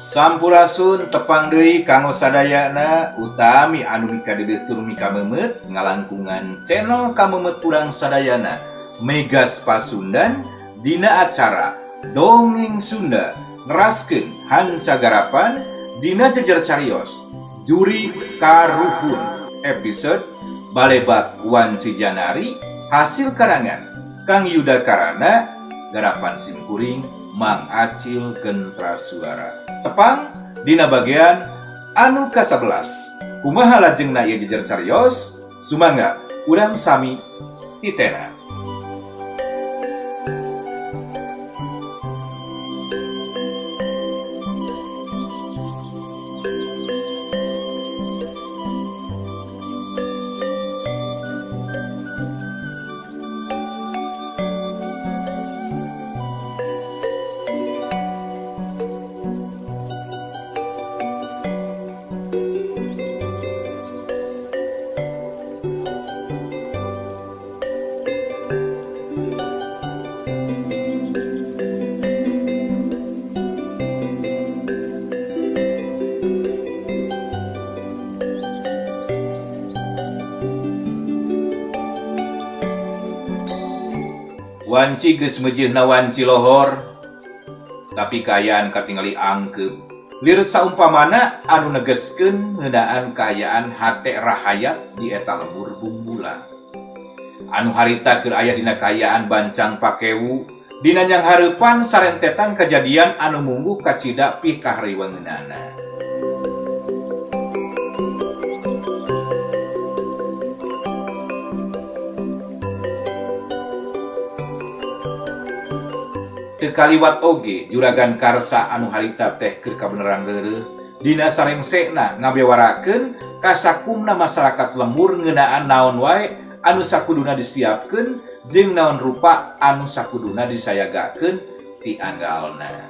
Sampurasun tepang deui kanggo sadayana utami anu mikadeudeuh tur mikamemeut ngalangkungan channel kamemeut urang sadayana Megas Pasundan dina acara Dongeng Sunda neraskeun hancagarapan dina jejer carios Jurig Karuhun episode Balebak Wanci Janari hasil karangan Kang Yuda Karana garapan simkuring Mang Acil Gentra Suara. Tepang dina bagian anu ka-11. Kumaha lajengna ieu jejer carios? Sumangga urang sami titena. Wanci geus meujeuhna wanci lohor, tapi kaayaan katingali angkeup. Lir saumpamana anu negeskeun ngeunaan kaayaan hate rahayat di eta lembur Bungbulang. Anu harita keur aya dina kaayaan bancang pakewu, dina nyanghareupan sarentetan kajadian anu mungguh kacida pikahariwangeunana. Teu kaliwat oge Juragan Karsa anu harita teh keur kabeneran reureuh dina sarengsekna ngabewarakeun ka sakumna masarakat lembur ngeunaan naon wae anu sakuduna disiapkeun jeung naon rupa anu sakuduna disayagakeun ti anggalna.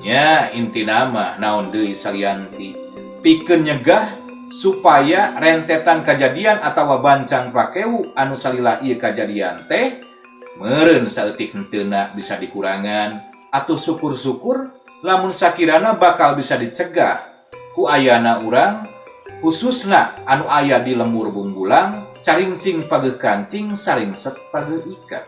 Nya intina mah naon deui salianti pikeun nyegah supaya rentetan kajadian atawa bancang pakewu anu salila ieu kajadian teh meureun saeutik henteuna bisa dikurangan atuh syukur-syukur lamun sakirana bakal bisa dicegah ku ayana urang khususna anu aya di lembur Bungbulang caringcing pageuh kancing saringset pageuh ikat.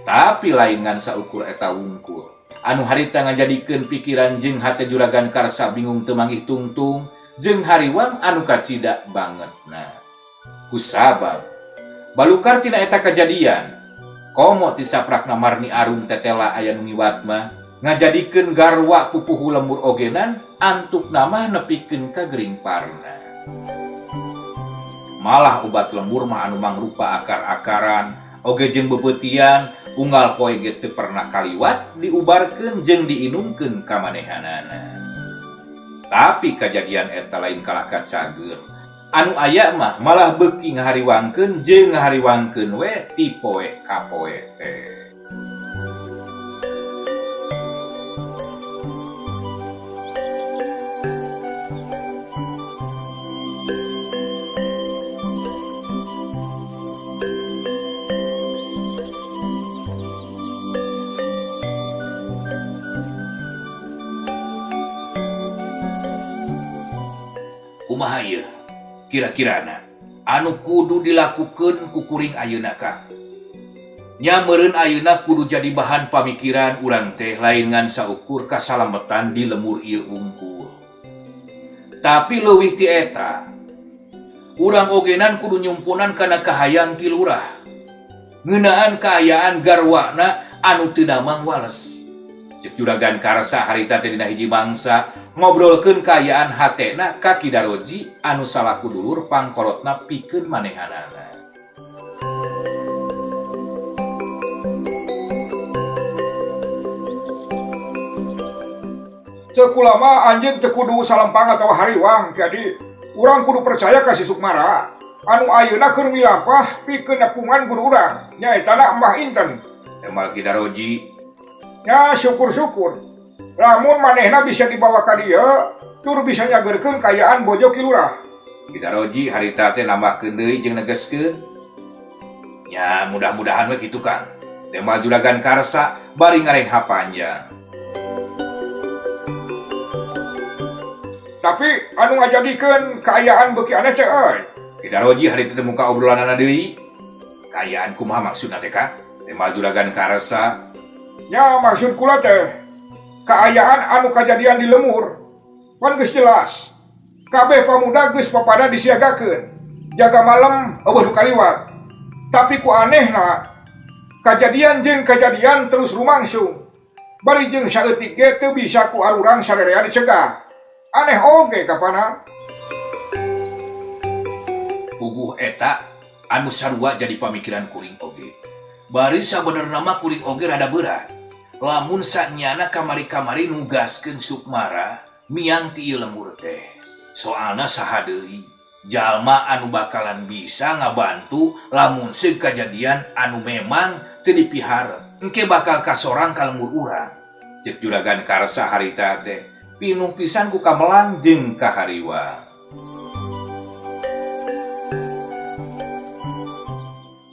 Tapi lain ngan saukur eta wungkul. Anu harita ngajadikeun pikiran jeung hate Juragan Karsa bingung teu manggih tungtung jeung hariwang anu kacida bangetna. Kusabab balukar tina eta kajadian, komo ti saprakna Marni Arum tetela aya nu ngiwat mah ngajadikeun garwa pupuhu lembur ogenan antukna mah nepikeun ka gering parna. Malah ubat lembur mah anu mangrupa akar-akaran oge jeung bebeutian unggal poe ge teu pernah kaliwat diubarkeun jeung diinumkeun ka manehanana. Tapi kajadian eta lain kalah kacageur. Anu aya mah malah beuki ngahariwangkeun jeung ngahariwangkeun we ti poe ka poe teh. Kumaha ieu kira-kirana anu kudu dilakukeun ku kuring ayeuna Kang? Nya meureun ayeuna kudu jadi bahan pamikiran urang teh lain ngan saukur kasalametan di lemur ieu wungkul. Tapi leuwih ti eta, urang ogenan kudu nyumpunan kana kahayang Ki Lurah. Ngeunaan kaayaan garwana anu teu damang wales. Cek Juragan Karsa harita teh dina hiji mangsa ngobrolkeun kaayaan hatena ka Ki Daroji anu salaku dulur pangkolotna pikeun manehanana. Ceuk ulama anjeun teu kudu salempang atawa hariwang Ki Adi. Urang kudu percaya ka si Sukmara anu ayeuna keur milampah pikeun nepungan guru urang nyaetana Mbah Inten. Emal Ki Daroji. Nya syukur-syukur lamun manehna bisa dibawa ka dieu tur bisa nyageurkeun kaayaan bojo Ki Lurah. Ki Daroji harita teh nambahkeun deui jeung negeskeun. Nya mudah-mudahan we kitu Kang. Tembal Juragan Karsa bari ngarengha panjang. Tapi anu ngajadikeun kaayaan beuki aneh teh euy. Ki Daroji harita teh muka obrolanana deui. Kaayaan kumaha maksudna teh Kang? Tembal Juragan Karsa. Nya maksud kula teh kaayaan anu kajadian di lemur. Pan geus jelas. Kabeh pamuda geus papada disiagakeun. Jaga malam eueuh nu kaliwat. Tapi ku anehna kajadian jeung kajadian terus rumangsung. Bari jeung saeutik ge teu bisa ku arurang sarerea dicegah. Aneh oge kapana. Puguh eta anu sarua jadi pamikiran kuring oge. Bari sabenerna mah kuring oge rada berat. Lamun sanyana kamari-kamari nugaskeun Sukmara miang ti ieu lembur teh. Soalna saha deui jalma anu bakalan bisa ngabantu lamun seug kajadian anu memang teu dipiharep. Engke bakal kasorang ka lembur urang. Ceuk Juragan Karsa harita teh pinuh pisan ku kamelang jeung kahariwang.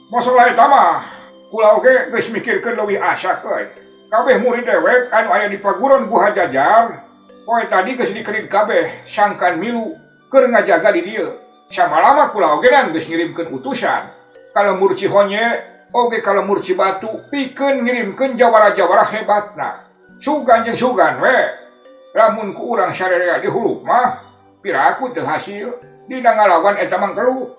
Masalah eta mah kula oge geus mikirkeun leuwih asak euy. Kabeh murid dewek anu aya di paguron Guha Jajar poe tadi geus dikerid kabeh sangkan milu keur ngajaga di dieu. Samalama kula oge dan geus ngirimkeun utusan ka lembur Cihonye oge ka lembur Cibatu pikeun ngirimkeun jawara-jawara hebatna. Sugan jeung sugan we. Lamun ku urang sarerea di hulu mah piraku teu hasil dina ngalawan eta mangkeluh.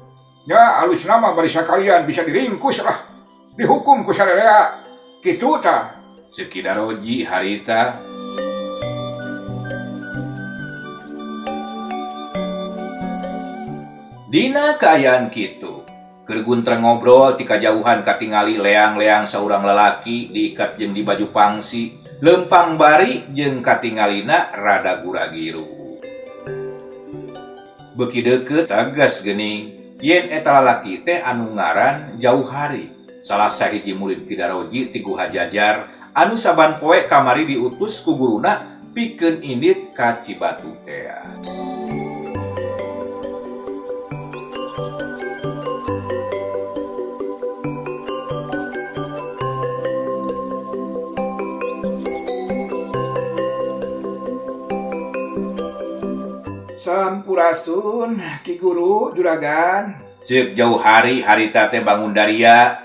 Nya alus nama bari sakalian bisa diringkus lah. Dihukum ku sarerea. Kitu tah. Ceuk Ki Daroji harita. Dina kaayaan kitu, keur guntreng ngobrol ti kajauhan katingali leang-leang saurang lalaki diikat jeung di baju pangsi, leumpang bari jeung katingalina rada guragiru. Beuki deukeut tegas geuning yen eta lalaki teh anu ngaran Jauhari, salah sahiji murid Ki Daroji ti Guha Jajar anu saban poe kamari diutus ku guruna pikeun indit ka Cibatu tea. Sampurasun Ki Guru Juragan. Ceuk Jauhari harita teh bangun daria.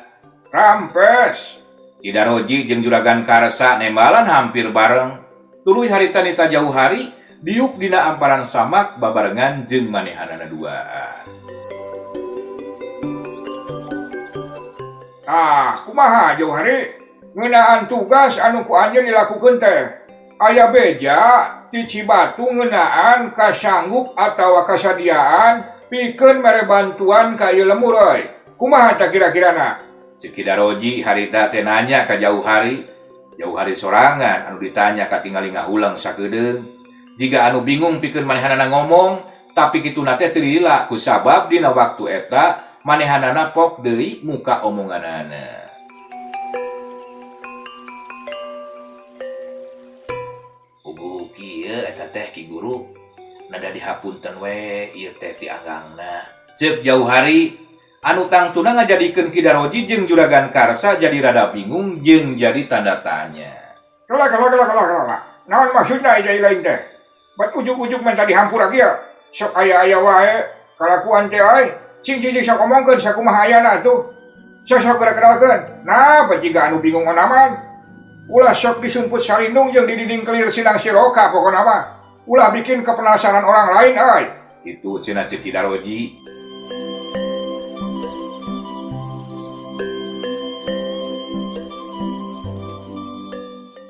Rampes. Ki Daroji jeung Juragan Karsa nembalan hampir bareng. Tuluy harita nita Jauhari diuk dina amparan samak babarengan jeung manehanana duaan. Ah, kumaha Jauhari? Ngeunaan tugas anu ku anjeun dilakukeun teh. Aya beja ti Cibatu ngeunaan kasanggup atawa kasadiaan pikeun mere bantuan ka ieu lemur euy. Kumaha tah kira-kirana? Ceuk Ki Daroji harita teh nanya ka Jauhari. Jauhari sorangan anu ditanya katingali ngahulang sakedeung. Jiga anu bingung pikeun manehanana ngomong, tapi kituna teh teu lila kusabab dina waktu eta manehanana pok deui muka omonganana. Puguh kieu eta teh Ki Guru, nada dihapunten we ieu teh ti anggangna. Ceuk Jauhari anu tangtuna ngajadikeun Ki Daroji jeung Juragan Karsa jadi rada bingung jeung jadi tanda tanya. Kela kela kela kela kela. Naon maksudna ieu lain teh? Bat ujug-ujug menta dihampura kieu. Sok aya-aya wae kalakuan teh euy. Cing cing cing sok omongkeun sakumaha ayana atuh. Sok sok gerak-gerakeun. Nah, bat jiga anu bingung onaman. Ulah sok disumput salindung jeung dididing kelir sinang siroka pokona mah. Ulah bikin kepenasaran orang lain euy. Kitu cenah ceuk Ki Daroji.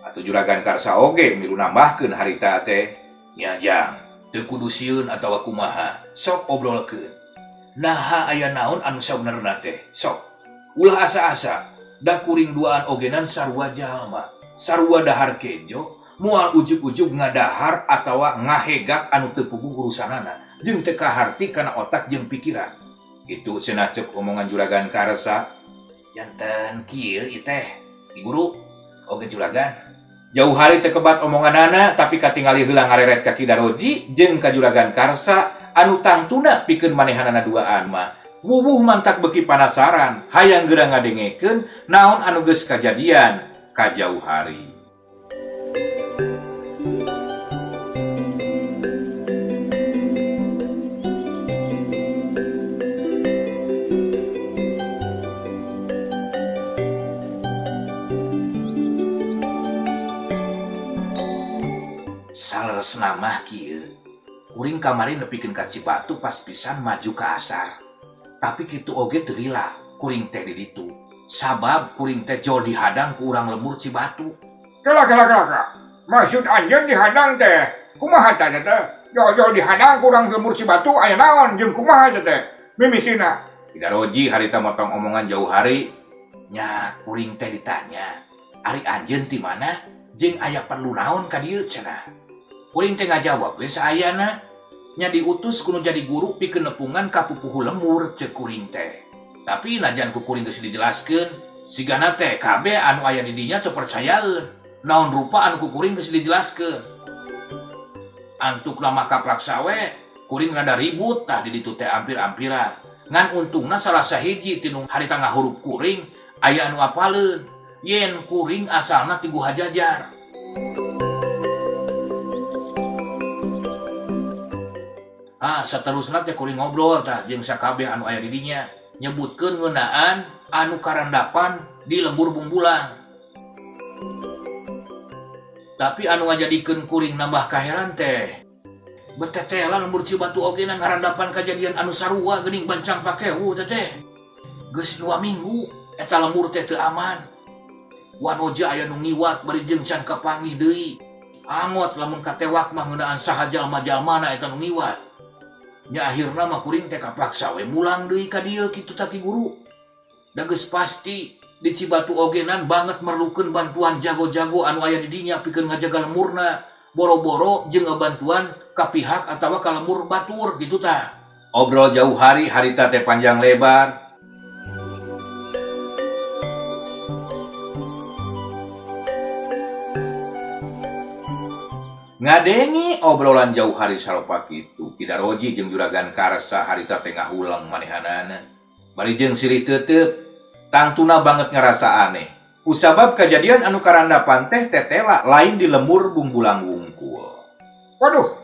Atuh Juragan Karsa oge milu nambahkeun harita teh. Nya jang, teu kudu sieun atawa kumaha, sok obrolkeun. Naha aya naon anu sabenerna teh, sok. Ulah asa-asa, da kuring duaan ogenan sarua jalma, sarua dahar kejo, moal ujug-ujug ngadahar atawa ngahegak anu teu puguh urusanana, jeung teu kaharti kana otak jeung pikiran. Kitu cenah ceuk omongan Juragan Karsa. Janten kieu ieu teh, Ki Guru, oge Juragan. Jauhari teu kebat omonganana tapi katingali heula ngareret ka Ki Daroji jeung ka Juragan Karsa anu tangtuna pikeun manehanana duaan mah Wuwuh mantak beuki panasaran hayang geura ngadengekeun naon anu geus kajadian ka Jauhari. Saleresna mah kieu, kuring kamari nepikeun ka Cibatu pas pisan maju ka asar. Tapi kitu oge teu lila kuring teh di ditu. Sabab kuring teh jol dihadang ku urang lembur Cibatu. Kela kela kela kela. Maksud anjeun dihadang teh kumaha tah teh? Jol-jol dihadang ku urang lembur Cibatu aya naon jeung kumaha teh? Mimitina. Tidak roji harita motong omongan Jauhari. Nya kuring teh ditanya, ari anjeun ti mana jeung aya perlu naon ka dieu cenah. Kuring teh ngajawab we saayana. Nya diutus kudu jadi guru pikeun nepungan ka pupuhu lembur ceuk kuring teh. Tapi najan ku kuring geus dijelaskeun, sigana teh kabeh anu aya di dinya teu percayaeun. Naon rupa anu ku kuring geus dijelaskeun. Antukna mah kapraksa we, kuring rada ribut tah di ditu teh ampir-ampiran. Ngan untungna salah sahiji ti nu harita ngahurup kuring aya anu apaleun. Yen kuring asalna ti Guha Jajar. Ah, saterusna teh kuring ngobrol tah jeung sakabeh anu aya di dinya, nyebutkeun ngeunaan anu karandapan di lembur Bungbulang. Tapi anu ngajadikeun kuring nambah kaheran teh, betetela lembur Cibatu oge na ngarandapan kajadian anu sarua geuning bancang pakewu teh teh. Geus 2 minggu eta lembur teh teu aman. Wanoja aya nu ngiwat bari jeung can kapanggih deui. Angot lamun katewak mah ngeunaan saha jalma-jalmana eta nu ngiwat. Nya akhirna mah kuring teh kapaksa we mulang deui ka dieu kitu tah ki guru. Da geus pasti di Cibatu ogenan banget merlukeun bantuan jago-jago anu aya di dinya pikeun ngajaga lemurna, boro-boro jeung ngabantuan ka pihak atawa ka lemur batur kitu tah. Obrol Jauhari harita teh panjang lebar. Ngadengi obrolan Jauhari sarupa kitu, Ki Daroji jeung Juragan Karsa harita teh ngahulang manehanana. Bari jeung silih teuteub, tangtuna banget ngarasa aneh. Kusabab kajadian anu karandapan teh tetela lain di lemur Bungbulang wungkul. Waduh,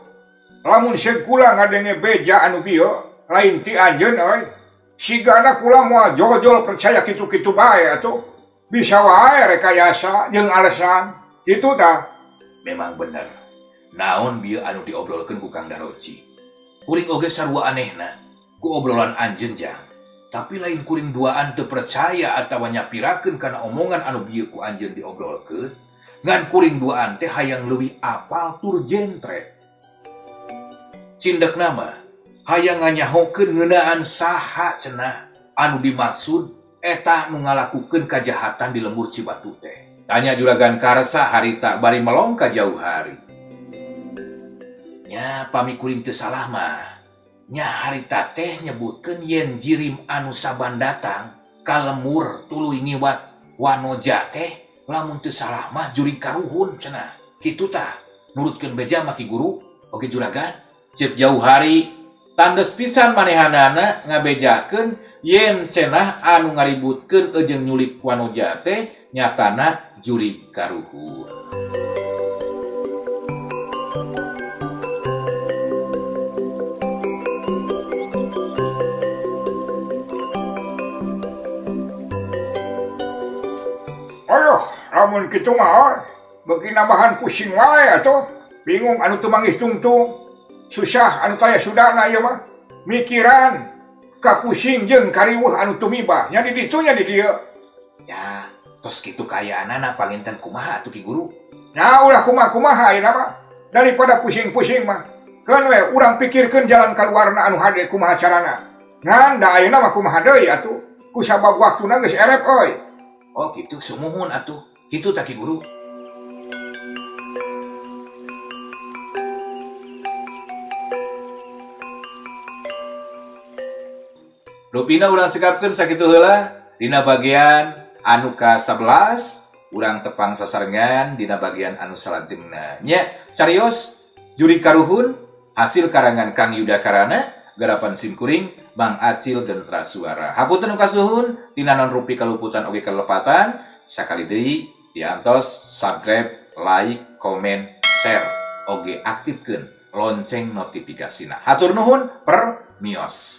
lamun seug kula ngadenge beja anu bieu, lain ti anjeun euy. Sigana kula moal jol-jol percaya kitu-kitu bae atuh. Bisa wae rekayasa jeung alasan. Kitu tah. Memang bener. Naon bieu anu diobrolkeun ku Kang Daroji. Kuring oge sarua anehna ku obrolan anjeun jang. Tapi lain kuring duaan teu percaya atawa nyapirakeun kana omongan anu bieu ku anjeun diobrolkeun, ngan kuring duaan teh hayang leuwih apal tur jentre. Cindekna mah hayang nganyahokeun ngeunaan saha cenah anu dimaksud eta nu ngalakukeun kajahatan di lembur Cibatu teh. Tanya Juragan Karsa harita bari melong ka Jauhari. Nya pami kuring teu salah mah. Nya harita teh nyebutkeun yen jirim anu saban datang ka lemur tuluy ngiwat wanoja teh lamun teu salah mah jurig karuhun cenah. Kitu tah nurutkeun beja mah ki guru oge juragan. Ceuk Jauhari tandes pisan manehanana ngabejakeun yen cenah anu ngaributkeun jeung nyulik wanoja teh nyatana jurig karuhun. Aduh, lamun kitu mah beuki nambahan pusing wae atuh. Bingung anu teu manggih tungtung. Susah anu taya sudana ieu mah. Mikiran kapusing jeung kariweuh anu tumiba. Nya di ditu nya di dieu. Ya, tos kitu kaayaanana panginten kumaha atuh ki guru? Nya ulah kumaha-kumaha ayeuna mah. Daripada pusing-pusing mah. Keun we urang pikirkeun jalan kaluarna anu hade kumaha carana. Ngan da ayeuna mah kumaha deui atuh. Kusabab waktuna geus erep euy. Oh kitu sumuhun atuh. Kitu tah ki guru. Rupina urang cekapkeun sakitu heula dina bagian anu ka-11 urang tepang sasarengan dina bagian anu salajengna. Nya carios jurig karuhun hasil karangan Kang Yuda Karana Garapan simkuring, Mang Acil Gentra Suara. Hapunten nu kasuhun tina naon rupi kaluputan oge kalepatan. Sakali deui diantos subscribe, like, komen, share, oge aktifkeun lonceng notifikasina. Hatur nuhun, permios.